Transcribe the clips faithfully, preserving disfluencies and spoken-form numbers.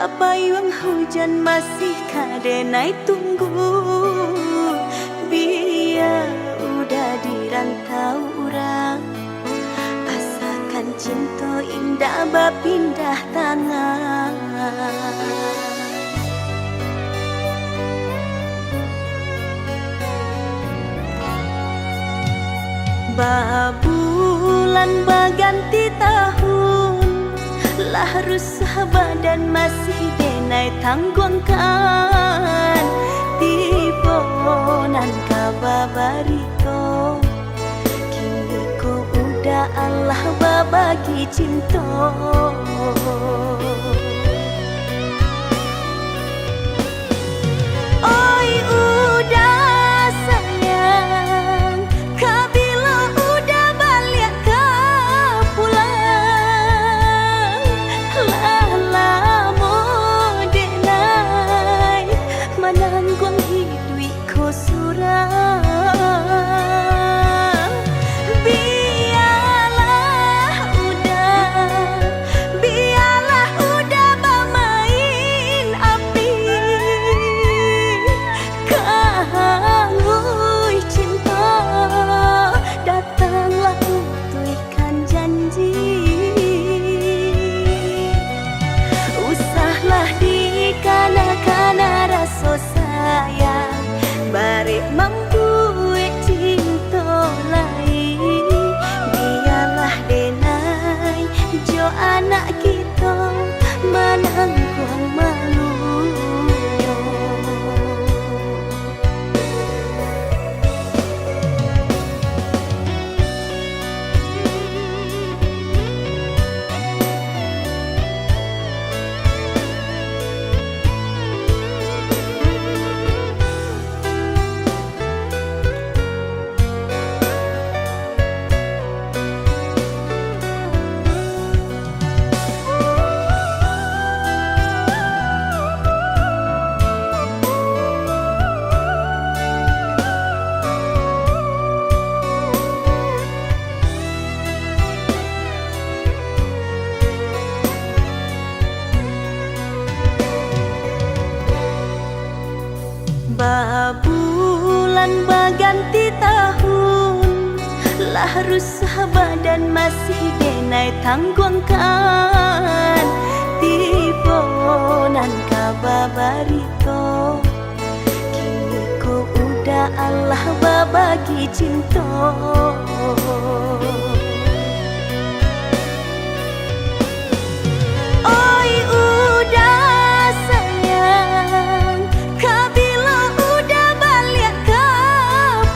Payuang hujan masih ka denai tunggu, bia Uda di rantau urang, asakan cinto indak bapindah tangan. Babulan baganti tahun, lah rusuah badan masih denai tangguangkan. Tibo nan ka babarito, kini ko Uda alah babagi cinto. Oi Uda sayang, kabilo Uda baliak ka pulang? Lah lamo denai manangguang iduik ko surang. Bialah Uda, bialah Uda bamain api. Kaluih cinto, datanglah utuihkan janji. Usahlah dikana-kana raso sayang, barek mambuek cinto lai. Bialah denai jo anak kito manangguang malunyo. Babulan baganti tahun, lah rusuah badan masih denai tangguangkan. Tibo nan ka babarito, kini ko Uda alah babagi cinto. Oi Uda sayang, kabilo Uda baliak ka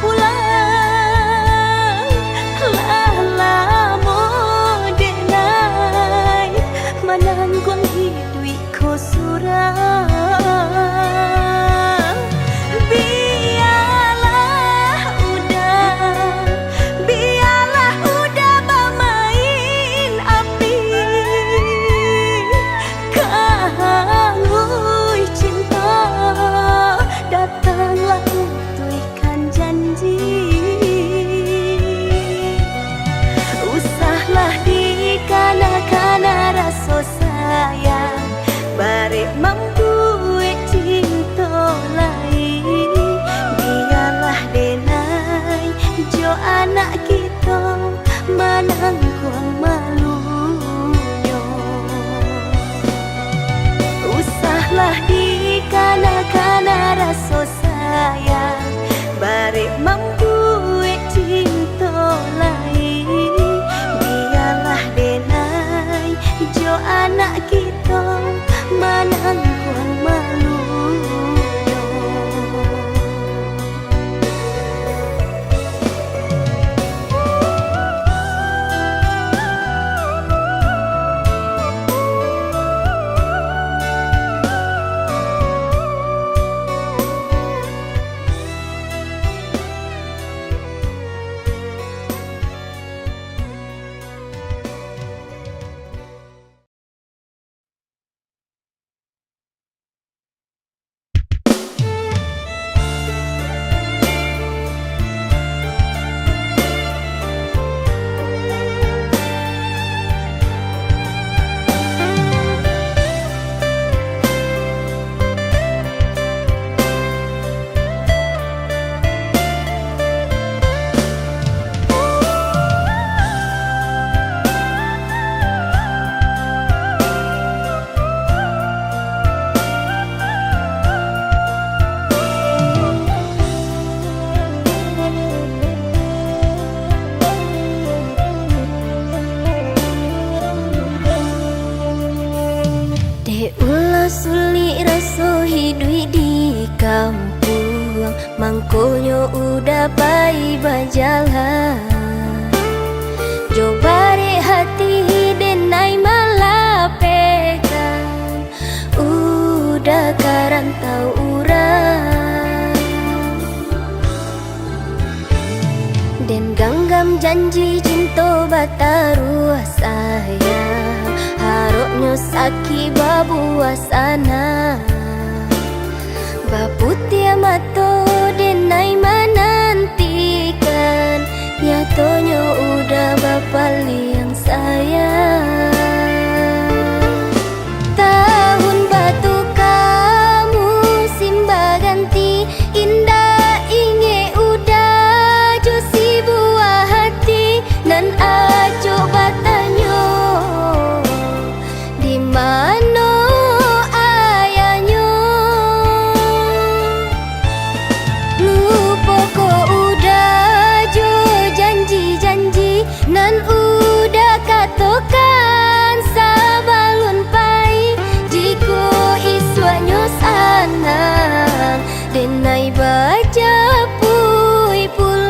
pulang? Lah lamo denai manangguang iduik ko surang. Bialah Uda, bialah Uda Eh, ulah sulik raso hiduik di kampuang, mangkonyo Uda pai bajalan. Jo barek hati denai malapehkan, Uda ka rantau urang. Den ganggam janji cinto bataruah sayang, haroknyo sakik babuah sanang. Baputiah mato denai manantikan, nyatonyo Uda bapaliang sayang. Tahun batuka, musim baganti, indak ingek Uda jo sibuah hati nan acok batanyo, di mano ayahnyo? Lupo ko Uda jo janji-janji nan Uda katokan sabalun pai, jikok isuaknyo sanang, denai bajapuik pulang.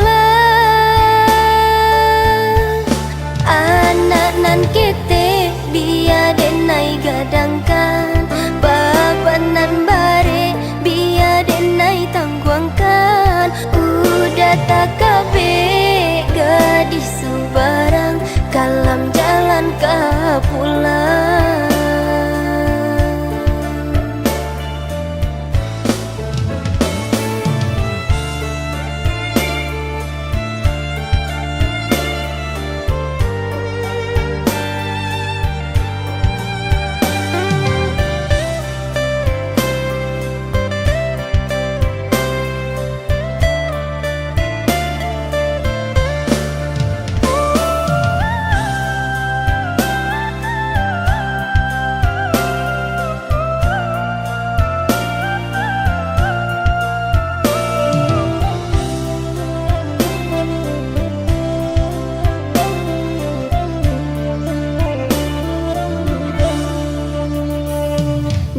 Anak nan ketek bia denai gadangkan, baban nan barek bia denai tangguangkan. Uda takabek gadih subarang, kalam jalan ka pulang.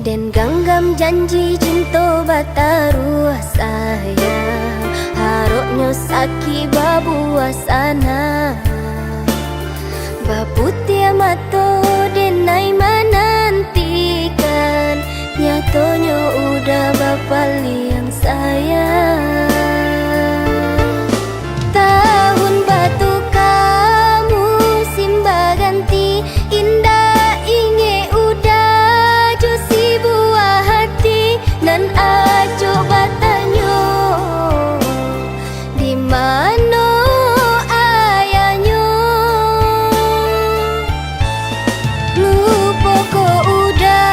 Den ganggam janji cinto bataruah sayang, haroknyo sakik babuah sanang. Baputiah mato denai manantikan, nyatonyo Uda bapaliang sayang. Tahun batuka, musim baganti, indak ingek Uda jo sibuah hati nan acok batanyo, di mano ayahnyo? Lupo ko Uda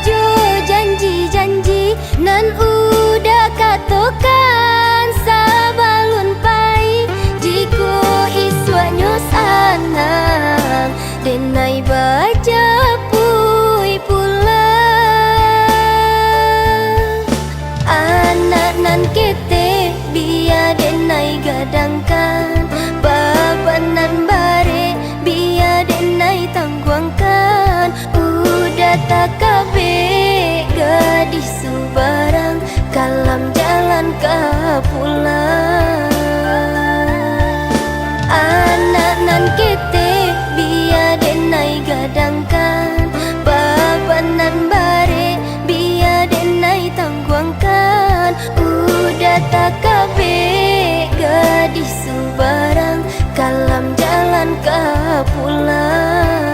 jo janji-janji nan Uda katokan sabalun pai, jikok isuaknyo sanang, denai bajapuik pulang. Anak nan ketek bia denai gadangkan, baban nan barek bia denai tangguangkan. Uda takabek gadih subarang, kalam jalan ka pulang. Anak nan ketek bia denai gadangkan, baban nan barek bia denai tangguangkan. Uda takabek gadih subarang, kalam jalan ka pulang.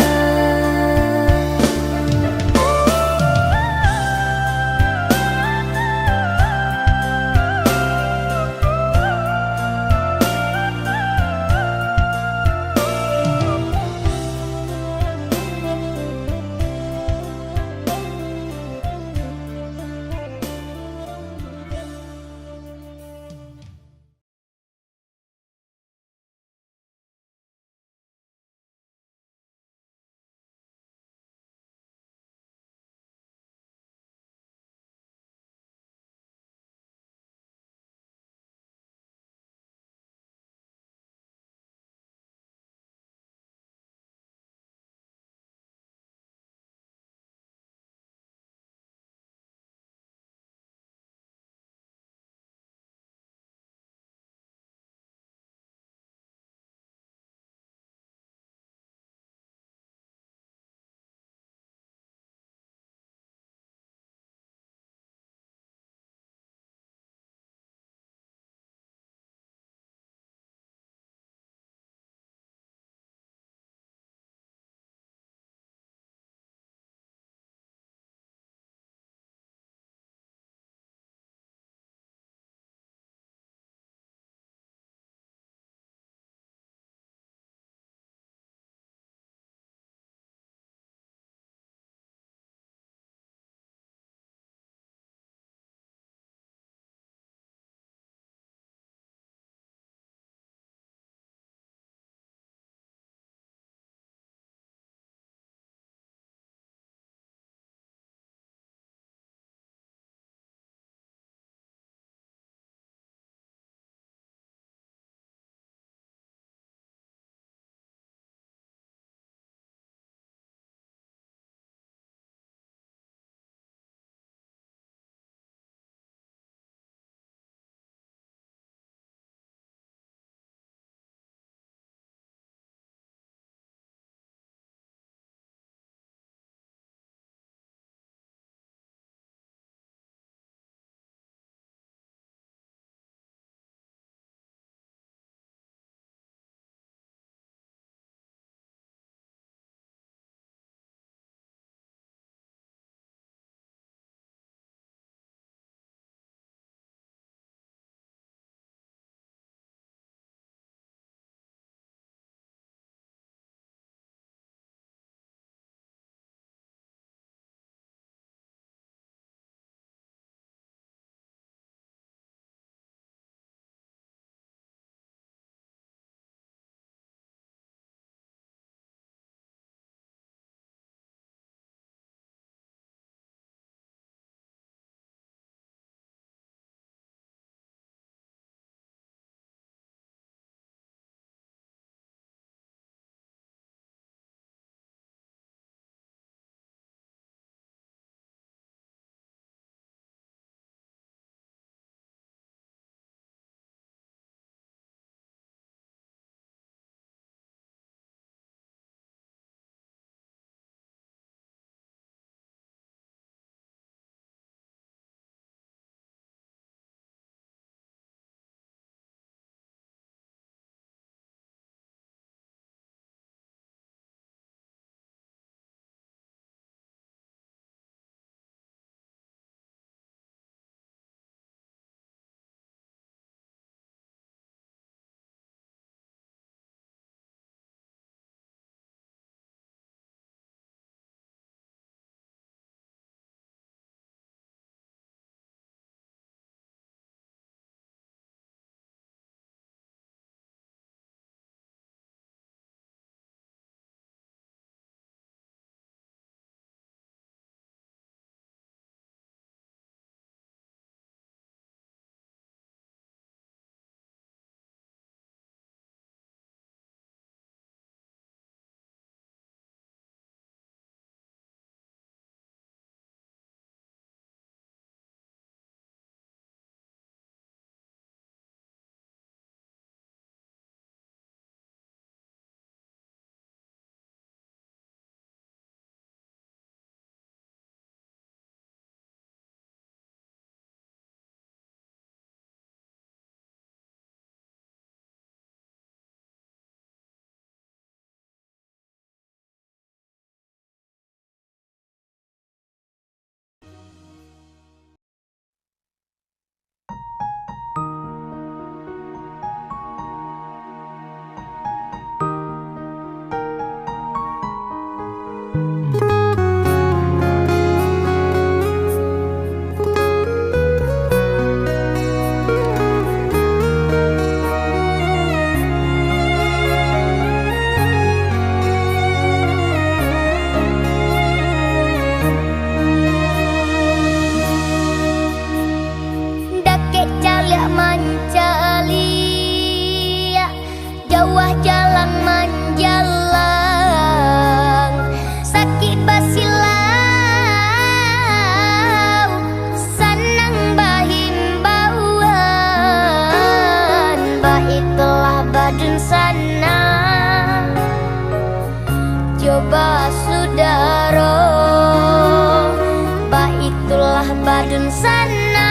Badunsanak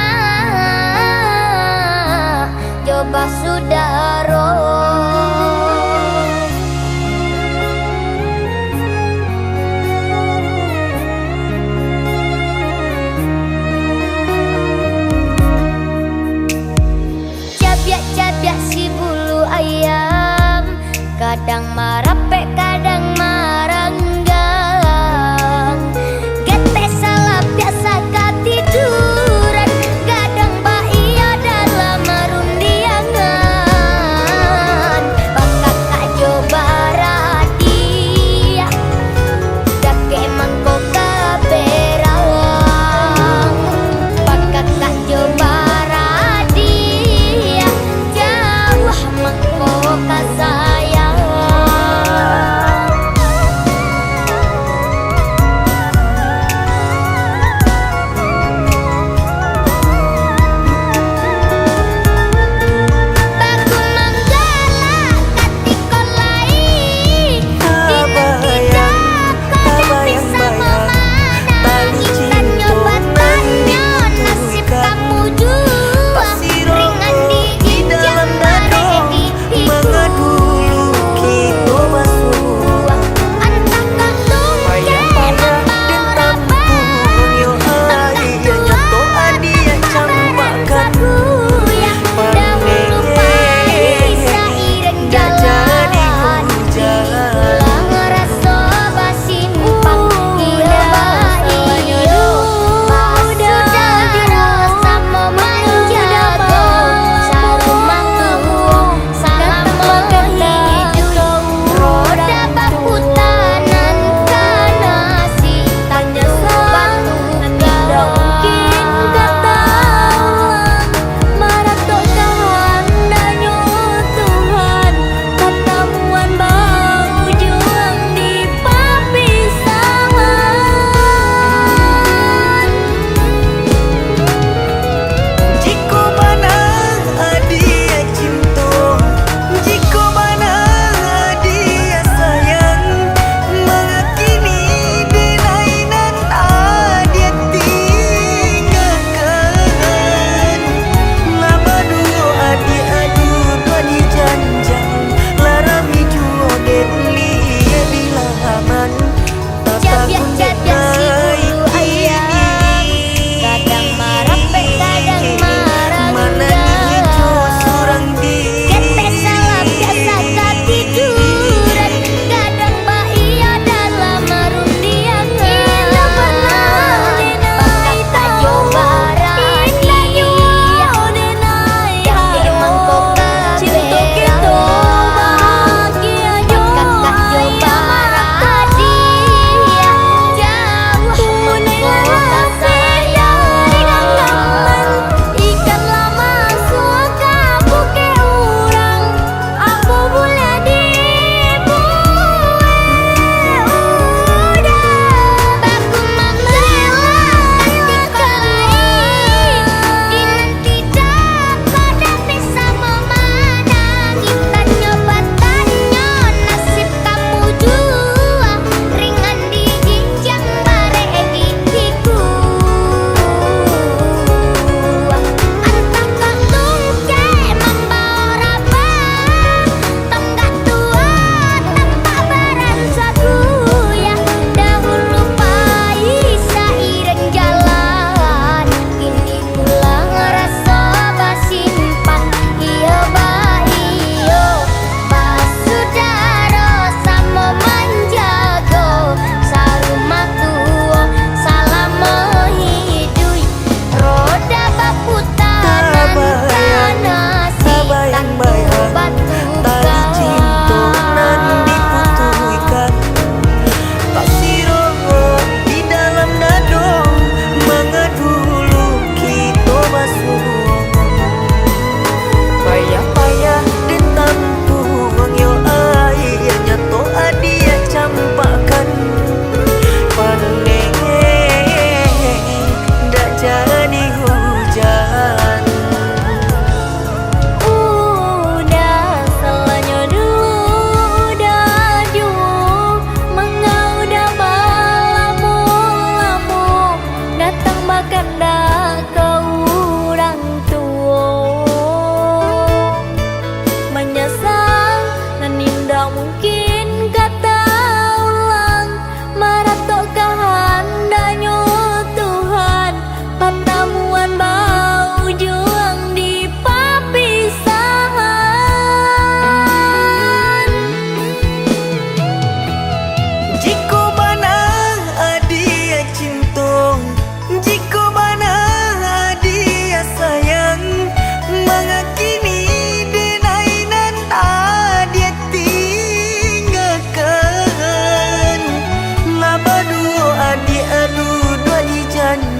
jo basudaro. Cabiak-cabiak si bulu ayam, kadang marapek, kadang maranggang. Getek salah biasa katiduran, gadang baiyo dalam rundiangan. Bakakak jo baradiak, dakek mangko ka berang. Bakakak jo baradiak, jauah mangko ka sayang.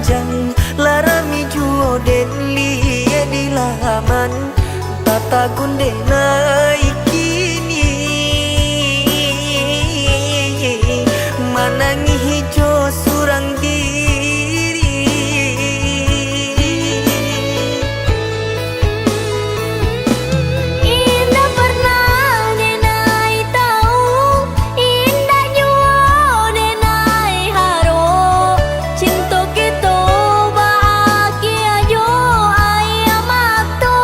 Jan larami juo den liek di laman, tatagun denai kini, manangih jo surang diri. Indak pernah denai tau, indak juo denai harok, cinto kito baakia jo aia mato.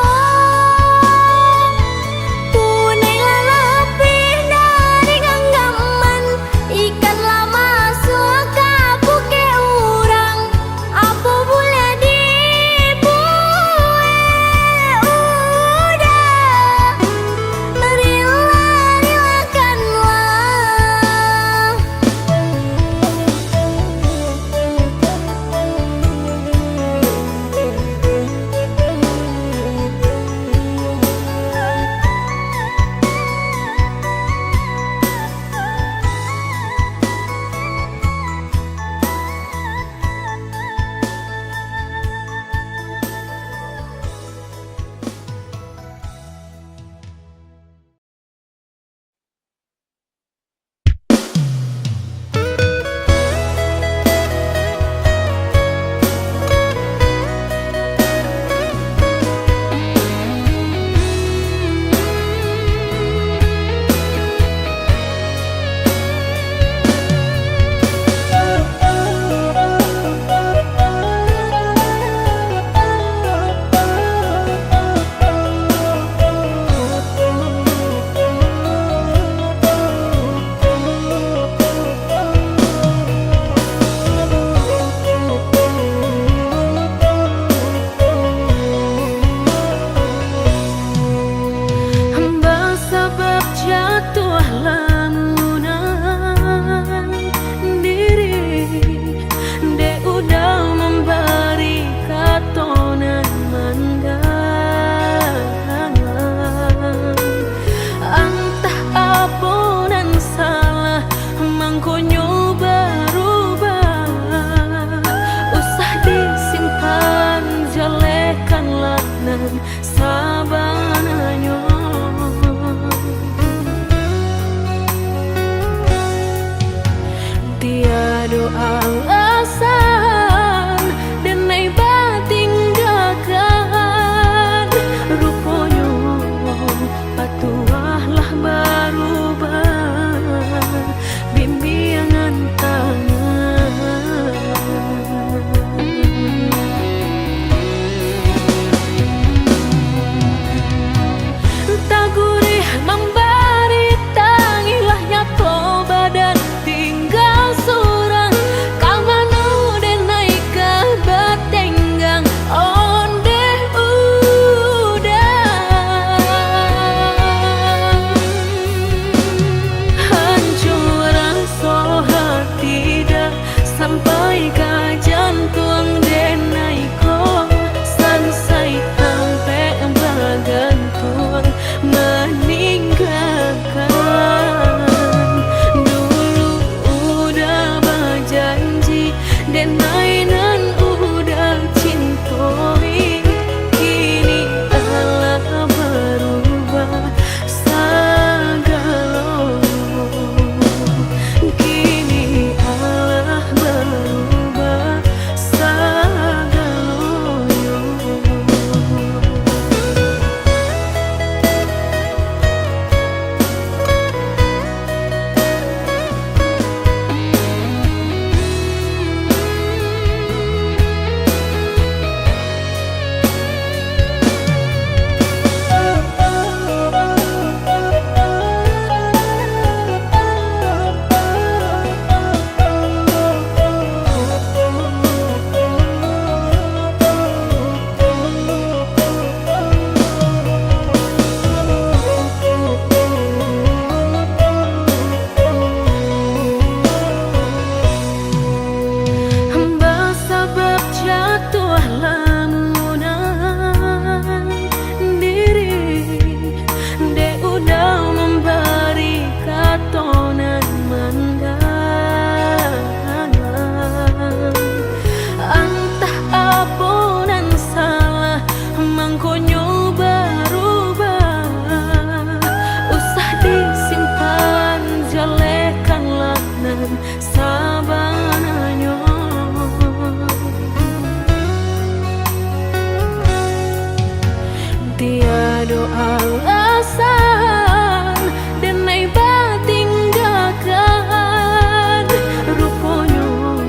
Tiado alasan denai batinggakan, ruponyo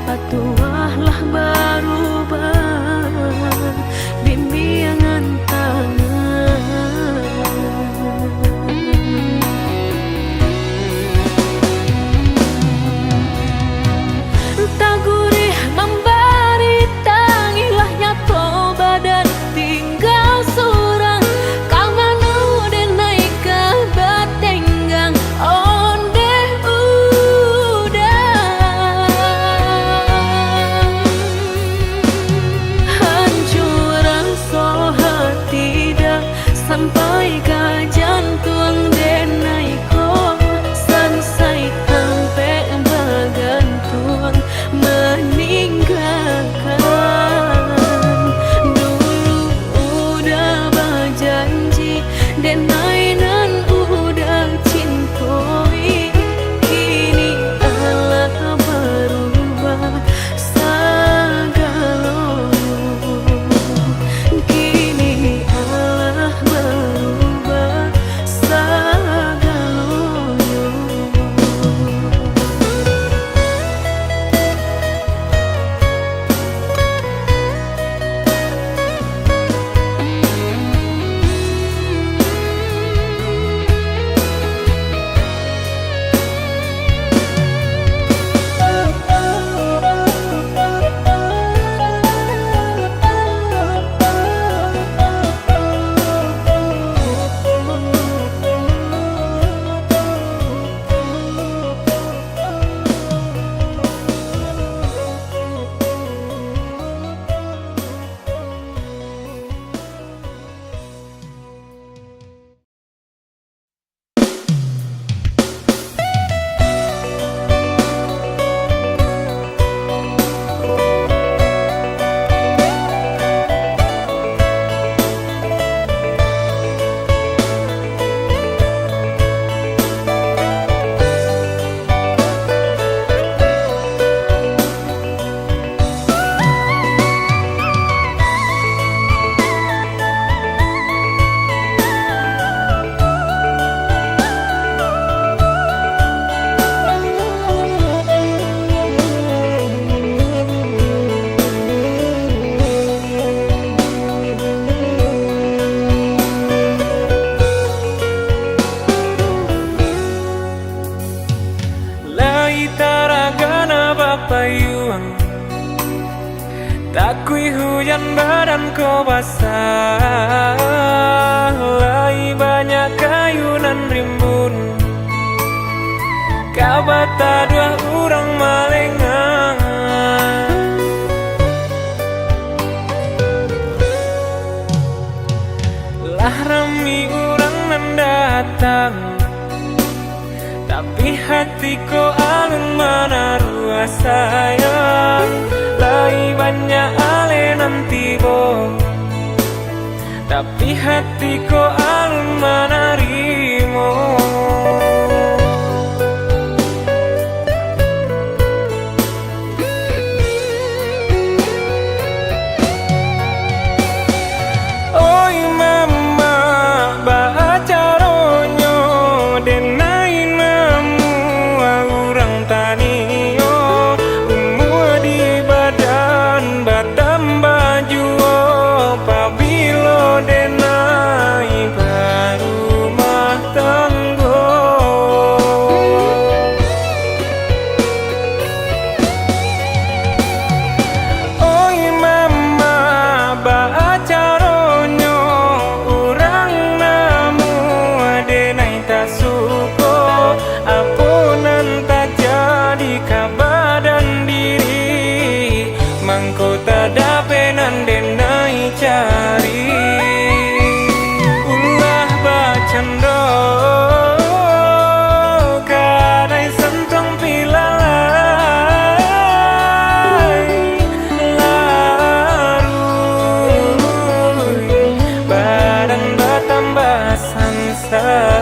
patuah lah barubah, bimbiangan tangan. Tagurih mambari tangilah nyato badan tinggal surang, ka mano denai ka batenggang ondeh udah. Hancur raso hati dah sampai ka jantuang denai ko, sansai tampek bagantuang maninggakan. Dulu udah bajanji, denai nan udah cintoi, kini alah barubah sagalonyo. Kini alah barubah sagalonyo. Lai taragana bapayuang, takuik hujan badan ko basah. Lai banyak kayu nan rimbun, ka bataduah urang malengah. Lah rami urang nan datang, tapi hati ko alun manaruah sayang. Lai banyak aleh nan tibo, tapi hati ko alun manarimo. Oi mamak, baa caronyo denai namuah urang taniyo? Umua di badan batambah juo, pabilo denai barumah tanggo. Oi mamak, baa caronyo urang namuah denai tasuko? Apo nan tajadi ka badan diri, mangko tadapek nan denai cari. Ulah bacando, kadai santuang pilalai, laruih badan batambah sansai.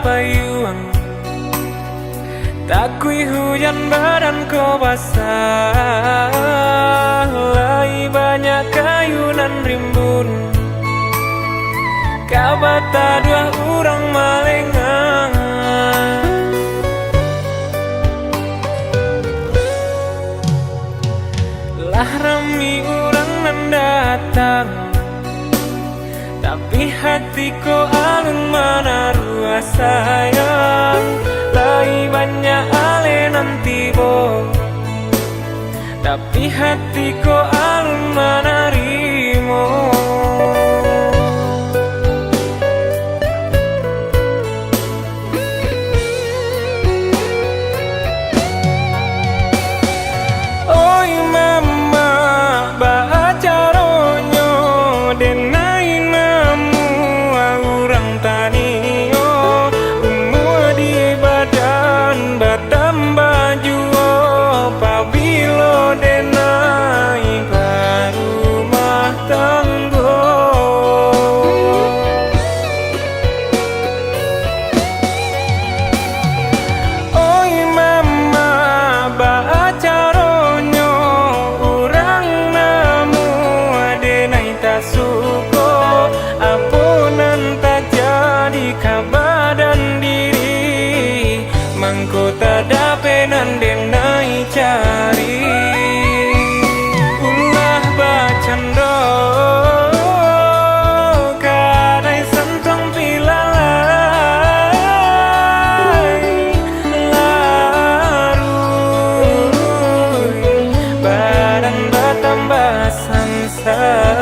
payuang. Takuik hujan badan ko basah, lai banyak kayu nan rimbun, ka bataduah urang malengah. Lah rami urang nan datang, tapi hati ko alun manaruah sayang. Lai banyak aleh nan tibo, tapi hati ko alun manarimo. Oi mamak, baa caronyo denai namuah urang taniyo? Umua di badan batambah juo, pabilo denai barumah tanggo. Oi mamak, baa caronyo urang namuah denai tasuko? Apo nan tajadi ka badan diri, mangko tadapek nan denai cari. Ulah bacando, kadai santuang pilalai, laruih badan batambah sansai.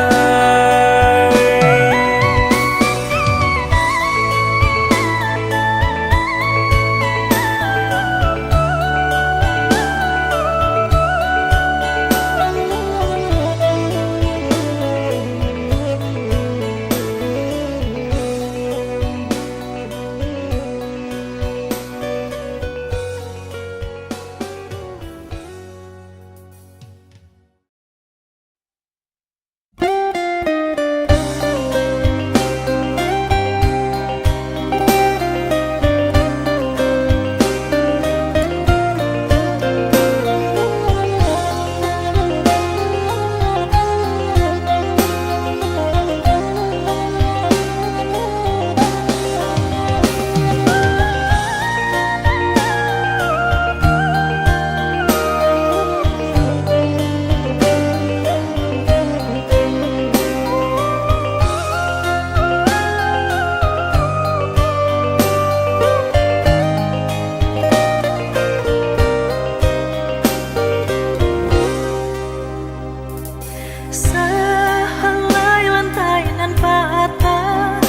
Sahalai lantai nan patah,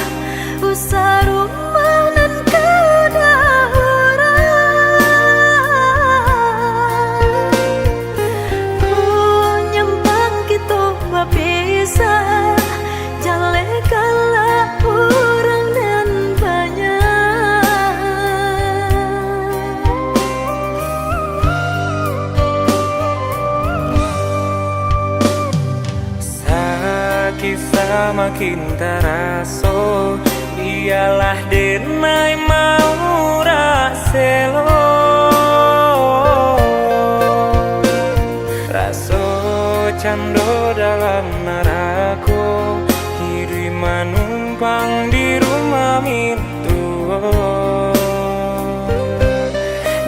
usah rumah nan ka daurang. Kok nyampang kito bapisah, jaleh galak urang nan banyak. Sakik samakin taraso, bialah denai maurah selo. Raso cando dalam narako, iduik manumpang di rumah mintuo.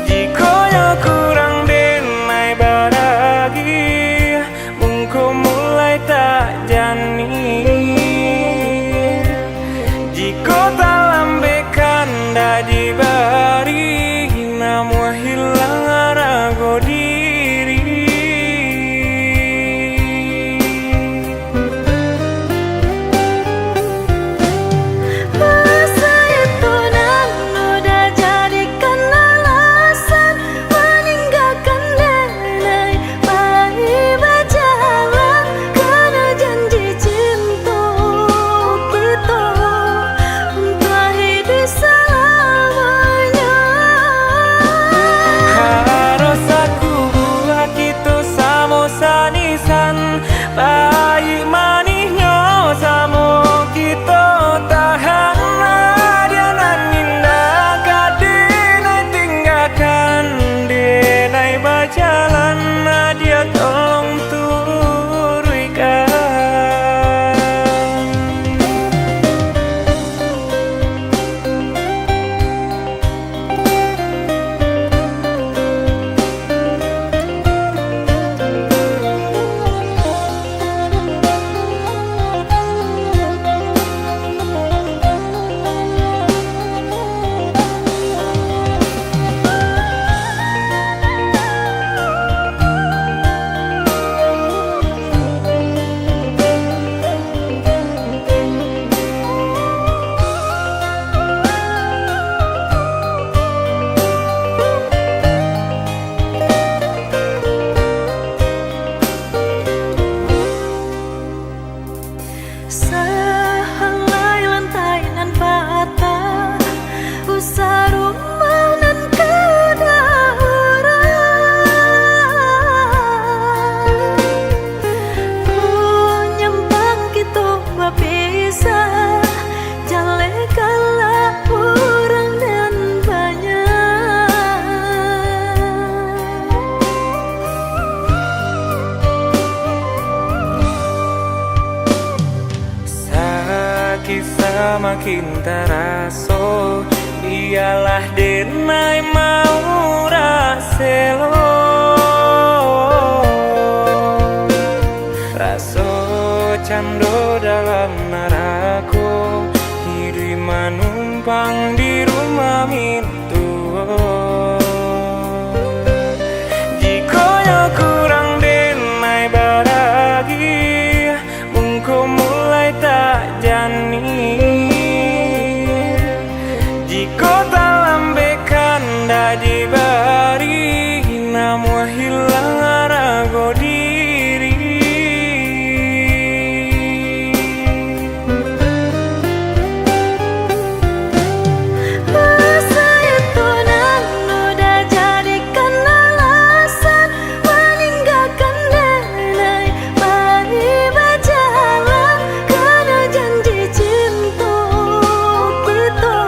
Jikok nyo kurang denai baragi, mungko mulai tak janiah. Jikok talambek kandak Kinta raso, bialah denai maurak selo. Raso cando dalam narako, hiduik manumpang di rumah mintuo. Jikok nyo kurang denai baragi, mungko mulai tak janiah. Jikok talambek kandak dibari, namuah hilang arago diri. Doso itu nan udah jadikan alasan maninggakan denai, mari bajalan, karano janji cinto kito.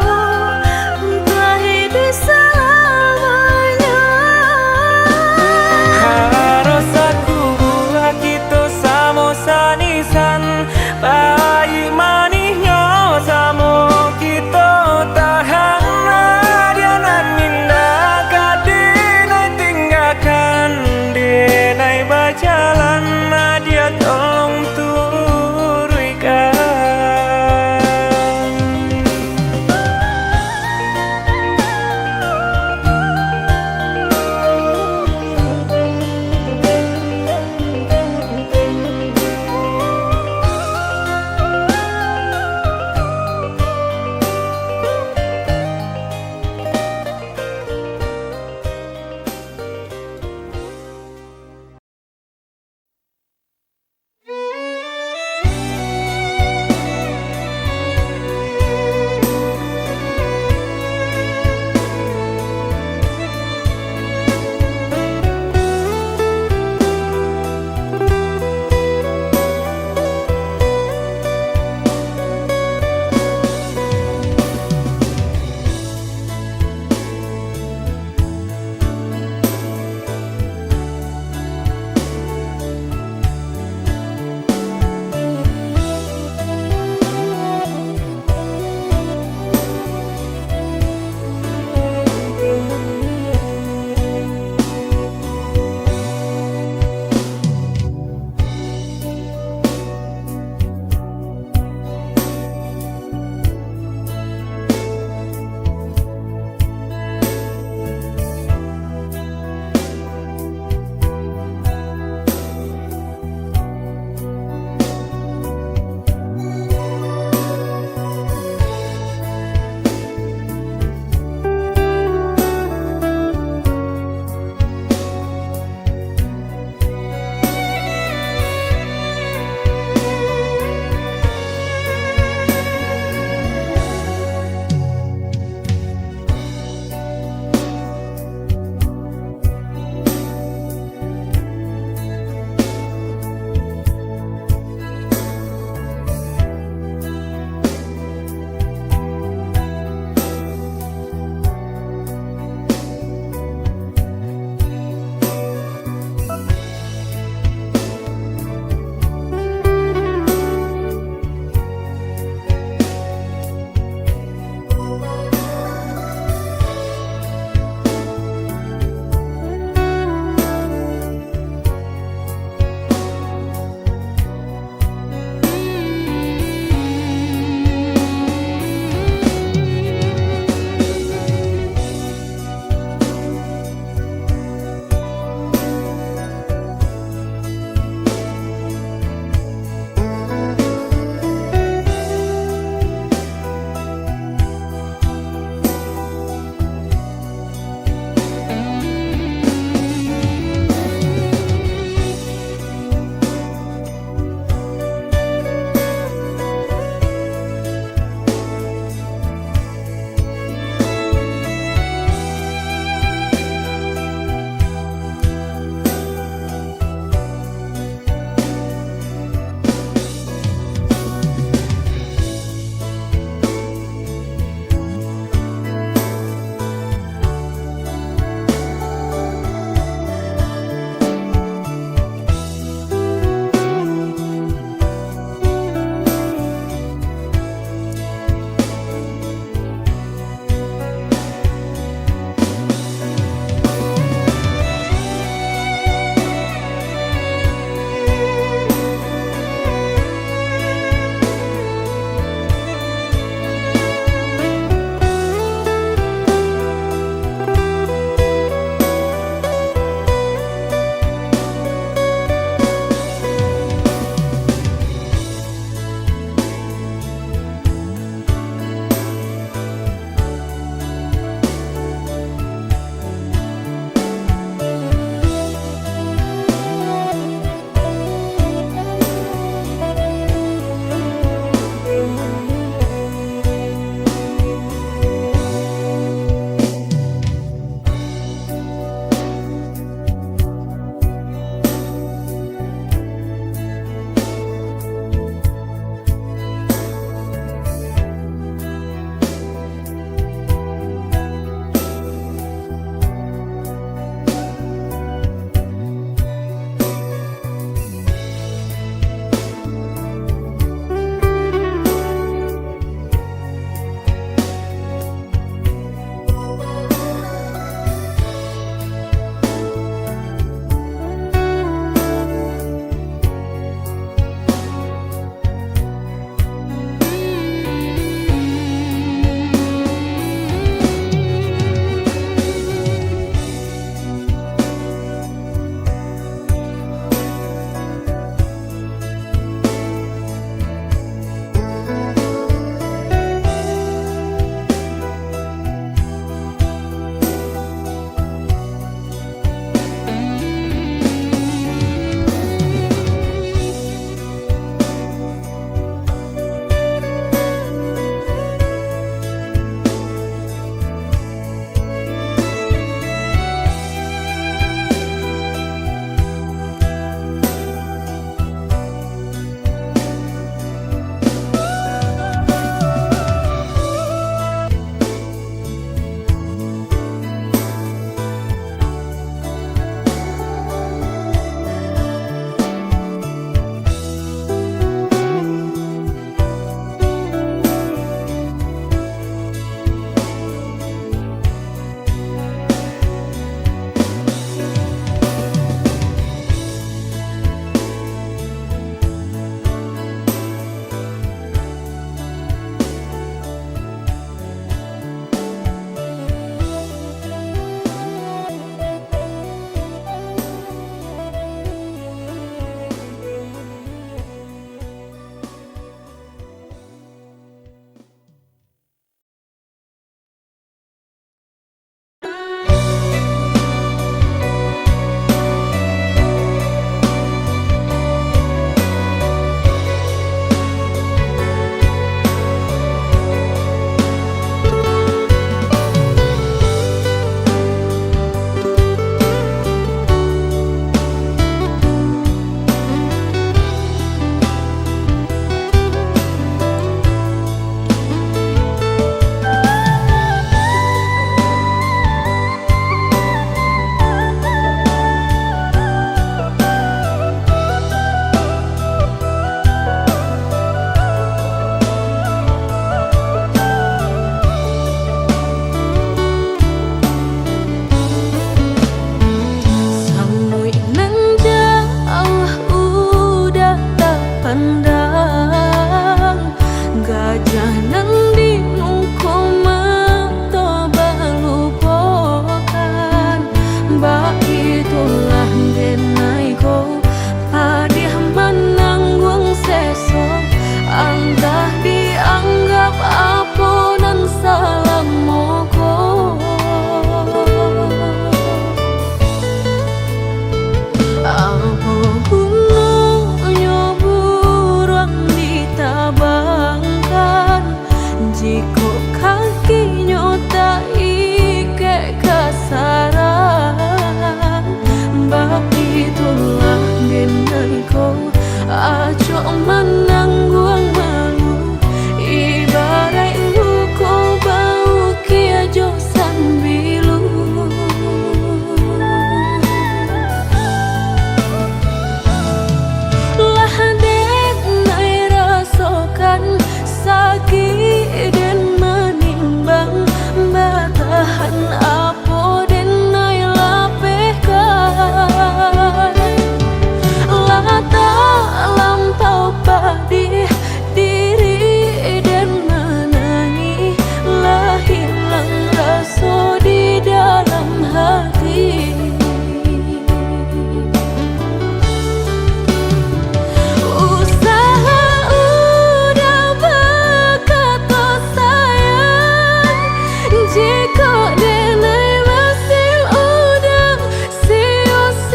Jikok denai masih udang, sio-siokan.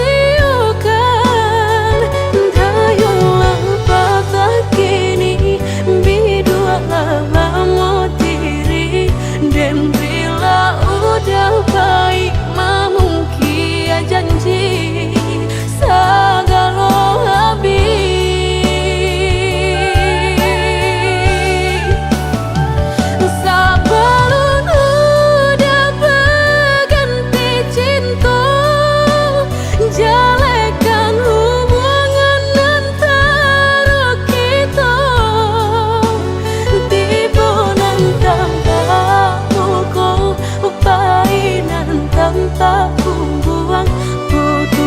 Dayulah patah kini, bidualah bamotiri. Den bila udah pai mamungkia janji, sagalo habih. Sabalun udah baganti cinto, jalekan hubungan antaro kito. Tibo nan tampak muko, pai nan tampak buang, putuih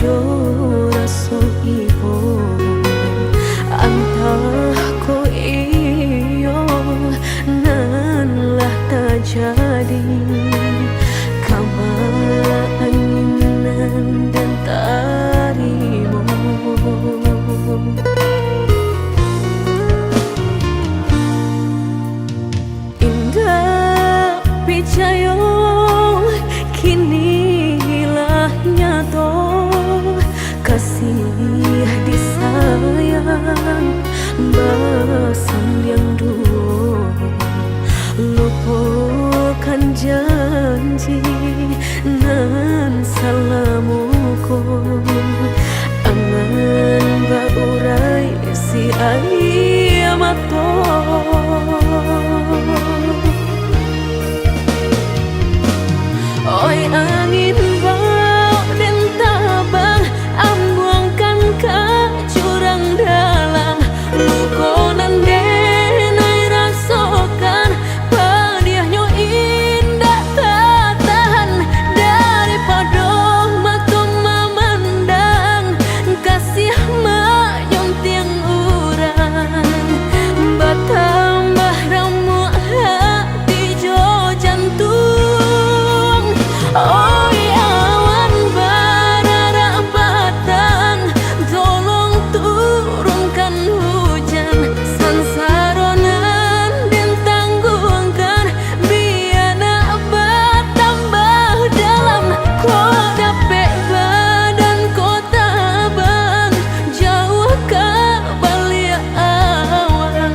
Yo raso ibo, antah ko iyo nan lah tajadi, kama angin nan den tarimo. Indak picayo, kini lah nyato, kasih disayang basandiang duo. Lupokan janji nan salamo ko, angan baurai si aia mato. Oi angin, bao den tabang, ambuangkan ka jurang dalam. Luko nan den ai rasokan, padiahnyo indak tatahan. Daripado mato mamandang, kasih manyuntiang urang, batambah ramuak hati jo jantuang. Oi awan bararak batang, tolong turunkan hujan. Sansaro nan den tangguangkan, bia nak batambah dalam. Kok dapek badan ko tabang, jauah ka baliak awan,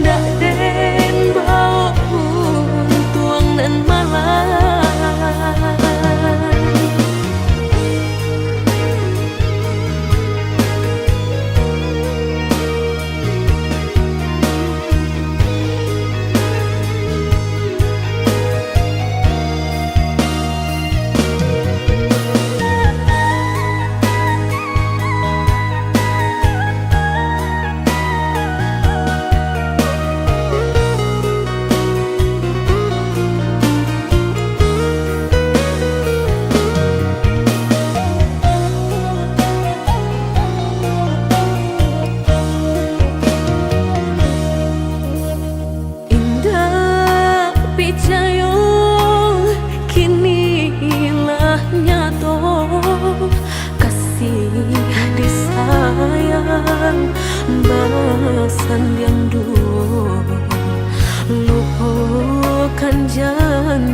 ndak den bao untuang nan malang. Indak picayo, kini lah nyato, kasih disayang basandiang duo. Lupokan jan